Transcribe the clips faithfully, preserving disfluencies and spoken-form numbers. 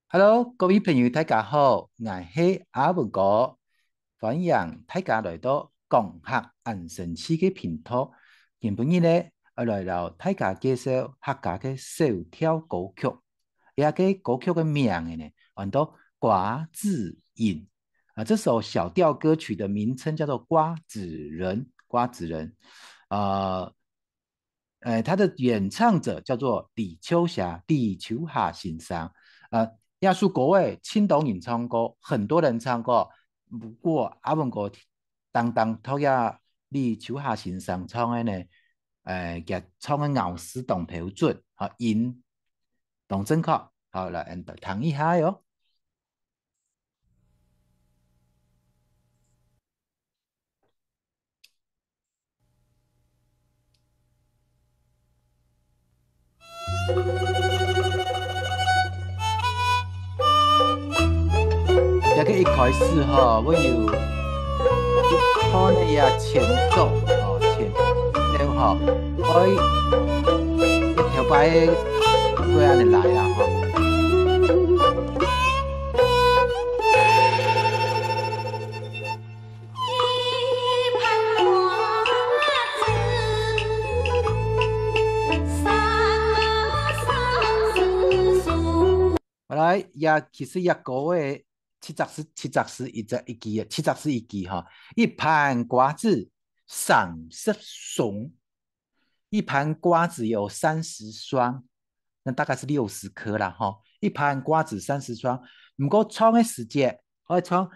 Hello，各位朋友，大家好，𠊎係阿文哥，歡迎大家來到講客恁神奇个頻道。今晡日呢，愛來摎大家介紹客家个小調歌曲。這个歌曲个名呢，安到《瓜子仁》。啊，這首小調歌曲的名稱叫做《瓜子仁》，瓜子仁。呃，呃，它的演唱者叫做李秋霞，李秋霞先生。呃，這首歌誒，盡多人唱過，很多人唱過。不過阿文哥單單讀這李秋霞先生唱个呢，呃，佢唱个咬字當標準，哈，音當正確。好，來，𠊎等聽一下喲。 這个一開始吼，會有一段个前奏，吼，前奏吼，愛一條擺个會恁樣來啊，吼。 好來，這其實這歌个七隻字，七隻字一隻，一句啊，七隻字一句哈。一盤瓜子三十雙，一盤瓜子有三十雙，那大概是六十顆啦哈。一盤瓜子三十雙，毋過唱个時節，愛唱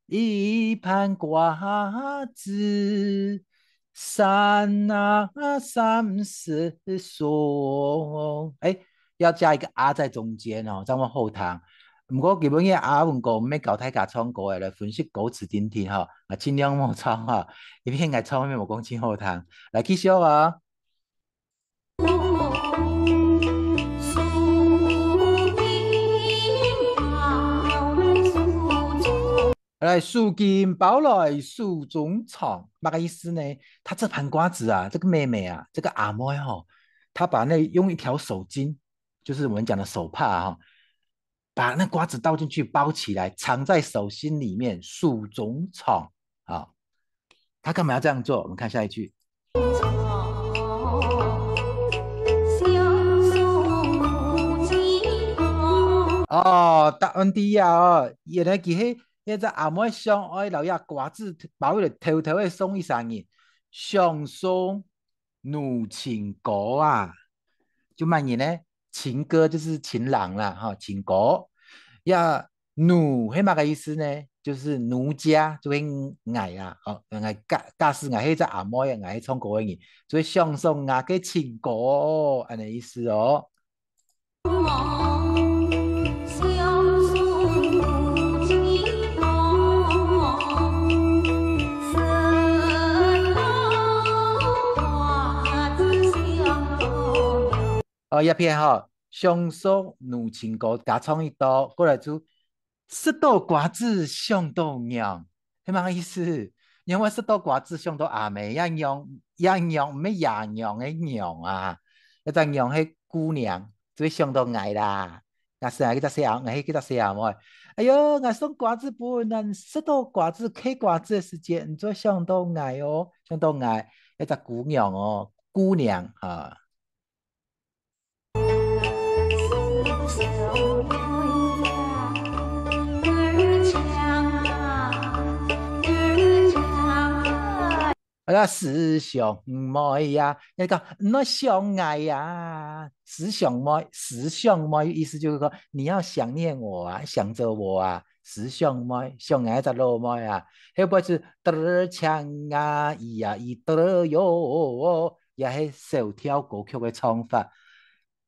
一盤瓜子，三啊三十雙。哎，要加一個啊在中間哦，這樣會好聽。毋過基本上阿文哥毋係教大家唱歌个，來分析歌詞定定吼，啊，盡量莫唱吼，因為𠊎唱乜無講盡好聽。來，繼續啊。 來，手巾包來手中藏，麼个意思呢？他這盤瓜子啊，這個妹妹啊，這個阿妹吼，她把那用一條手巾，就是我們講的手帕哈，把那瓜子倒進去包起來，藏在手心裡面，手中藏啊。她幹嘛要這樣做？我們看下一句。 哦，答案知啊哦，原來佢係該隻阿妹想愛摎這瓜子包起來偷偷个送一儕人，想送女情歌啊。就麼人呢？情歌就是情郎啦，哈，情歌。這 奴係麼个意思呢？就是奴家，就係𠊎啊，哦，𠊎假，假使𠊎係隻阿妹，𠊎係唱歌个人，所以想送𠊎个情歌，恁呢意思哦。 哦，這片吼，想送女情歌加唱一到，過來就食到瓜子想到娘，係麼个意思？仰會食到瓜子想到阿姆，這娘，這娘毋係爺娘个娘啊，該隻娘係姑娘，就會想到𠊎啦。假使𠊎係隻細阿，𠊎係該隻細阿妹，哎喲，𠊎送瓜子分你，食到瓜子，嗑瓜子个時節，你就會想到𠊎哦，想到𠊎，該隻姑娘哦，姑娘啊。 好啦，師兄妹呀，你講，你愛想𠊎呀，師兄妹，師兄妹意思就是說，你要想念我啊，想著我啊，師兄妹，想𠊎隻老妹啊，後背就嘚兒鏘啊，咿呀咿嘚兒喲，也係小調歌曲个唱法。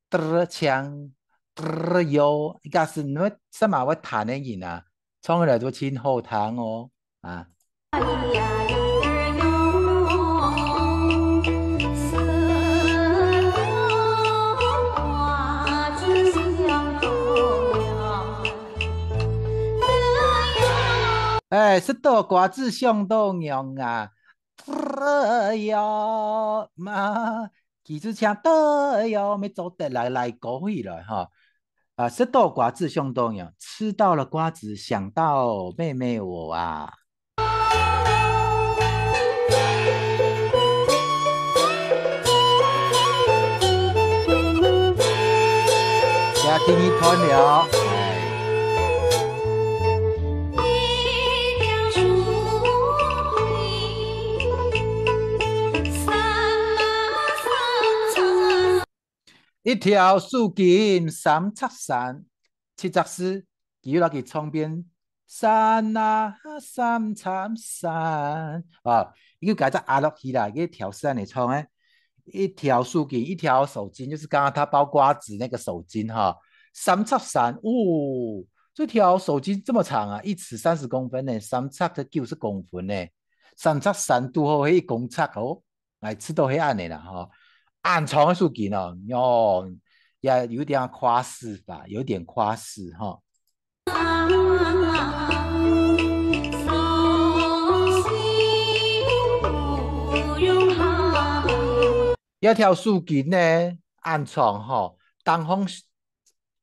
嘚兒鏘，嘚兒喲，一下子你會，什麼會彈个人啊，唱起來就盡好聽哦，啊。 哎，食到瓜子想到娘啊，哎呀，嘛，佢就像，哎呀，乜做得來，來過去了哈。啊，食到瓜子想到娘，吃到了瓜子想到妹妹我啊。也第二段了。一條手巾三尺三，七隻字，佢又摎佢唱變，三啊三尺三。啊，佢又加隻啊落去啦，佢調式恁樣唱誒。一條手巾，一條手巾，就是剛剛他包瓜子那個手巾哈，三尺三，哦，這條手巾這麼長啊，一尺三十公分呢，三尺九十公分呢，三尺三拄好係一公尺哦。 𠊎試著係恁樣啦吼。恁長个手巾哦，喲，也有點誇飾吧，有點誇飾吼。這條手巾呢，恁長吼，頂項，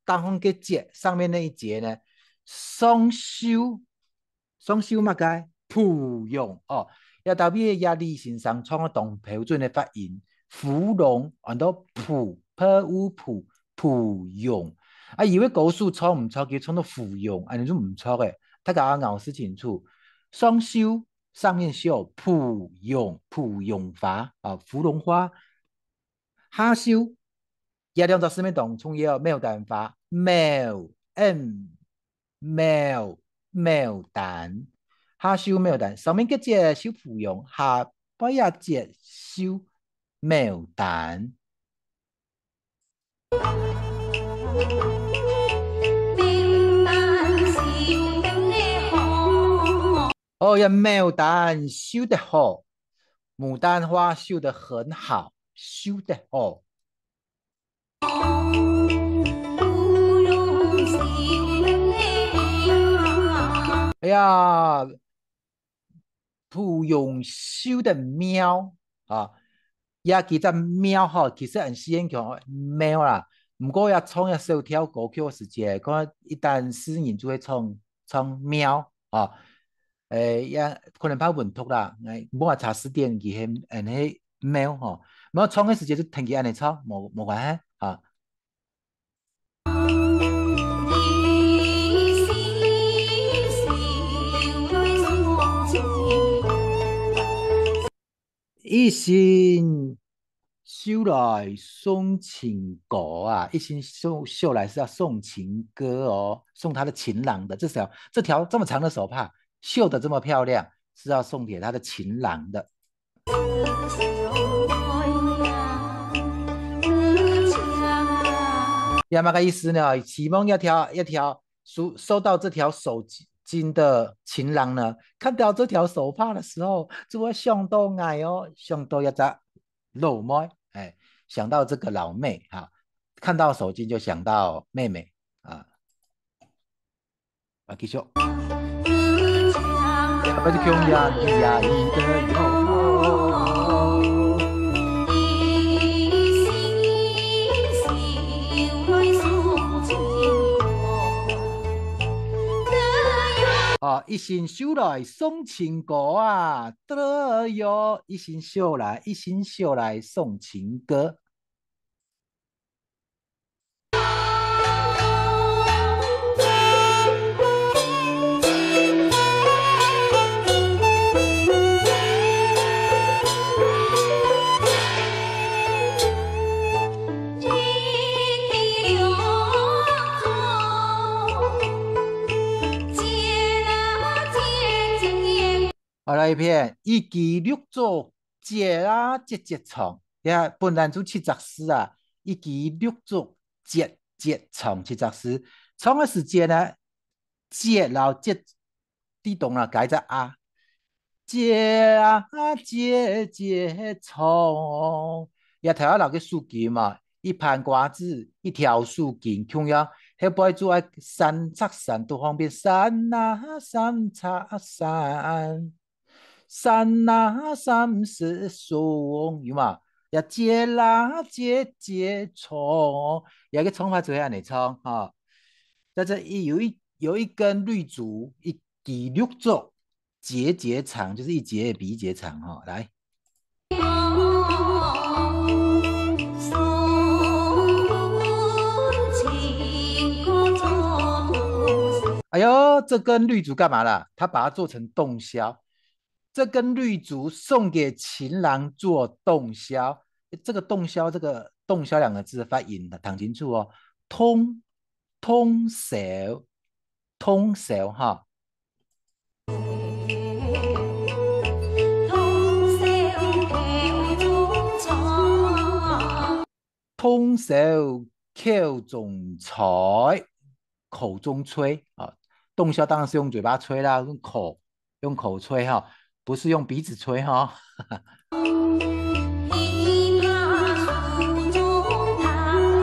頂項个節，上面那一節呢，上繡 上繡麼个？芙蓉哦，這搭位个李先生唱个當標準个發音，芙蓉，安到芙，p u芙，芙蓉。啊，以為歌手唱毋著，佢唱到芙蓉，恁樣就毋著誒。大家愛咬字清楚，上繡，上面繡，芙蓉，芙蓉花啊，芙蓉花。下繡，這兩隻字乜當重要，牡丹花，牡，m， 牡，牡丹。下繡牡丹，上面个節繡芙蓉，下背啊節繡牡丹。哦，這牡丹繡得好，牡丹花繡得很好，繡得好。 哎呀，芙蓉繡得妙啊！這幾隻妙吼，其實恁四縣腔妙啦。毋過這唱這小調歌曲个時節，可能一旦詩人就會唱，唱妙啊。誒，也可能怕文讀啦，誒，莫查字典，佢係，嗯，係妙吼。毋過唱个時節就聽佢恁樣唱，無，無關係啊。 一心繡來送情歌啊，一心繡，繡來是要送情歌哦，送他的情郎的。這條，這條這麼長的手帕，繡得這麼漂亮，是要送給他的情郎的。 這麼个意思呢？希望這條，這條收，收到這條手巾的情郎呢，看到這條手帕的時候，就會想到𠊎哦，想到這隻老妹，哎，想到這個老妹哈，看到手巾就想到妹妹啊。 啊，繼續。啊，一心繡來送情歌啊，對喲，一心繡來，一心繡來送情歌。 好，來一遍，一枝綠竹節啊節節長，這本來就七隻字啊，一枝綠竹節節長七隻字。長个時節呢，節摎節，地動啦，改隻啊。節啊節節長，這頭下摎个手巾嘛，一盤瓜子，一條手巾，共樣，後背就愛三尺三，都方便，三啊三尺三。 三啊三十松，有無？也節啦節節長，這个唱法就係恁樣唱哈。在這一，有一，有一根綠竹，一支綠竹，節節長，就是一節比一節長哈。來，哎喲，這根綠竹幹嘛啦？他把它做成洞簫，這根綠竹送給情郎做洞簫。這個洞簫，這個洞簫兩個字的發音，聽清楚哦。洞，洞簫，洞簫哈。洞簫口中吹，口中吹啊，洞簫當然是用嘴巴吹啦，用口，用口吹哈，不是用鼻子吹哈。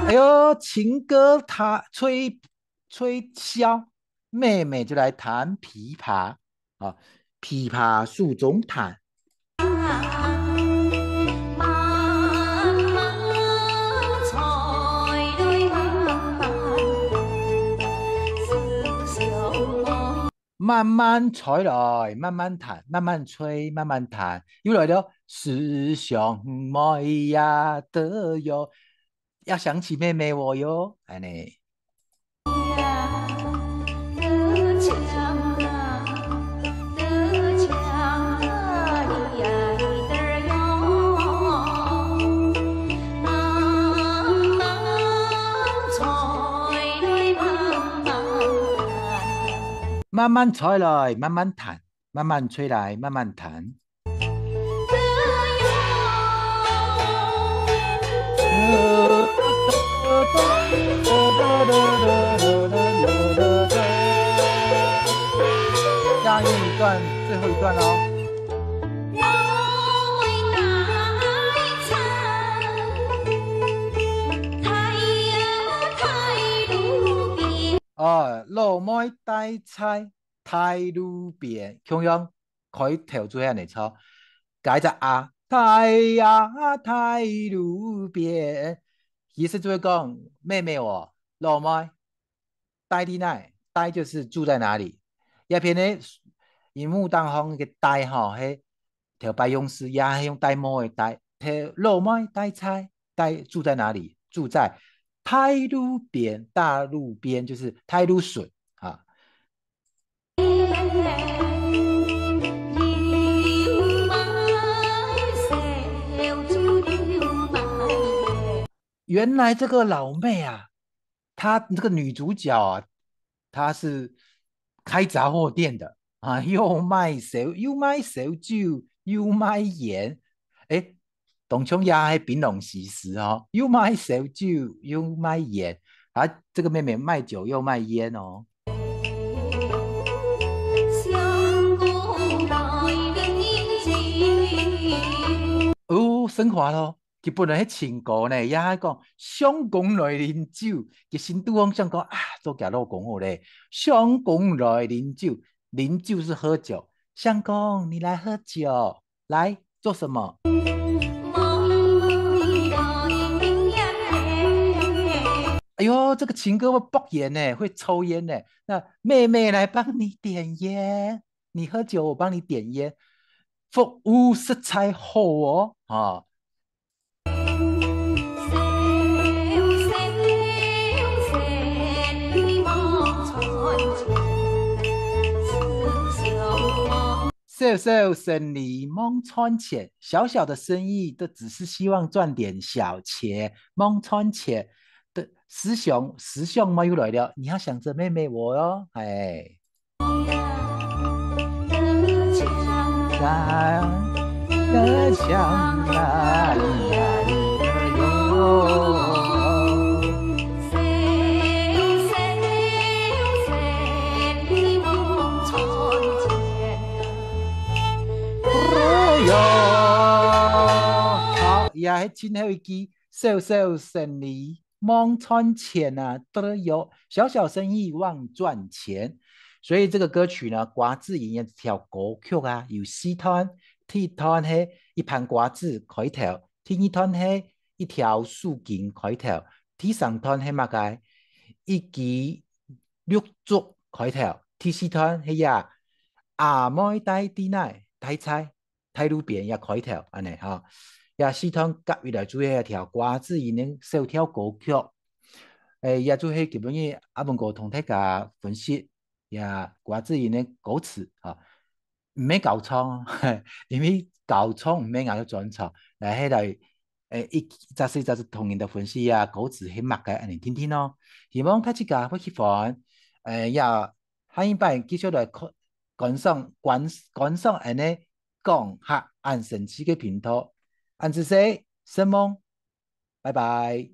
哎喲，情歌他吹，吹簫，妹妹就來彈琵琶啊，琵琶手中彈。慢慢吹來，慢慢彈，慢慢吹，慢慢彈。又來了，思想妹呀的喲，要想起妹妹我喲，哎呢。慢慢吹來，慢慢彈，慢慢吹來，慢慢彈。下一段，最後一段哦。哦，老妹帶菜，帶路邊，共樣開頭就係恁樣唱。該隻啊，帶啊，帶路邊，意思就係講，妹妹哦，老妹，帶在哪？帶就是住在哪裡。這片个螢幕當中个帶吼，係頭擺用字，也係用帶帽个帶，頭，老妹帶菜，帶，住在哪裡？住在大路邊，大路邊就是大路脣啊。原來這個老妹啊，她這個女主角啊，她是開雜貨店的啊，又賣燒，又賣燒酒，又賣菸。誒，當像也係檳榔西施哦，又賣燒酒，又賣菸。啊，這個妹妹賣酒又賣菸哦。哦，升華咯。 佢本來係情歌呢，也係講相公來啉酒，佢心肚中想講啊，做佢老公好咧，相公來啉酒，啉酒是喝酒，相公，你來喝酒，來，做什麼？哎喲，這個情歌會啵菸呢，會抽菸呢。那妹妹來幫你點菸，你喝酒，我幫你點菸，服務實在好哦，啊。 小小生理望賺錢，小小的生意都只是希望賺點小錢，望賺錢的思想，思想嘛又來了，你要想著妹妹我哦，哎。 好，這係盡後一句，小小生理 望賺錢啊，對喲，小小生意望賺錢。所以這個歌曲呢，瓜子演唱這條歌曲啊，有四段，第一段係一盤瓜子開頭，第二段係一條手巾開頭，第三段係麼个？一支，綠竹開頭，第四段係呀，阿妹戴地泥，戴在大路邊也開頭，恁呢哈。也四段合起來就係一條瓜子仁个小調歌曲。誒，也就係今晡日阿文哥同大家分析，也瓜子仁个歌詞哈。毋免教唱，因為教唱毋免𠊎个專長，來係來，誒，一隻細隻同人个分析啊，歌詞係麼个，恁呢聽聽哦。希望大家會喜歡，誒，也下一擺繼續來看，觀賞，觀，觀賞恁呢講客恁生趣个頻道。恁仔細，承蒙，拜拜。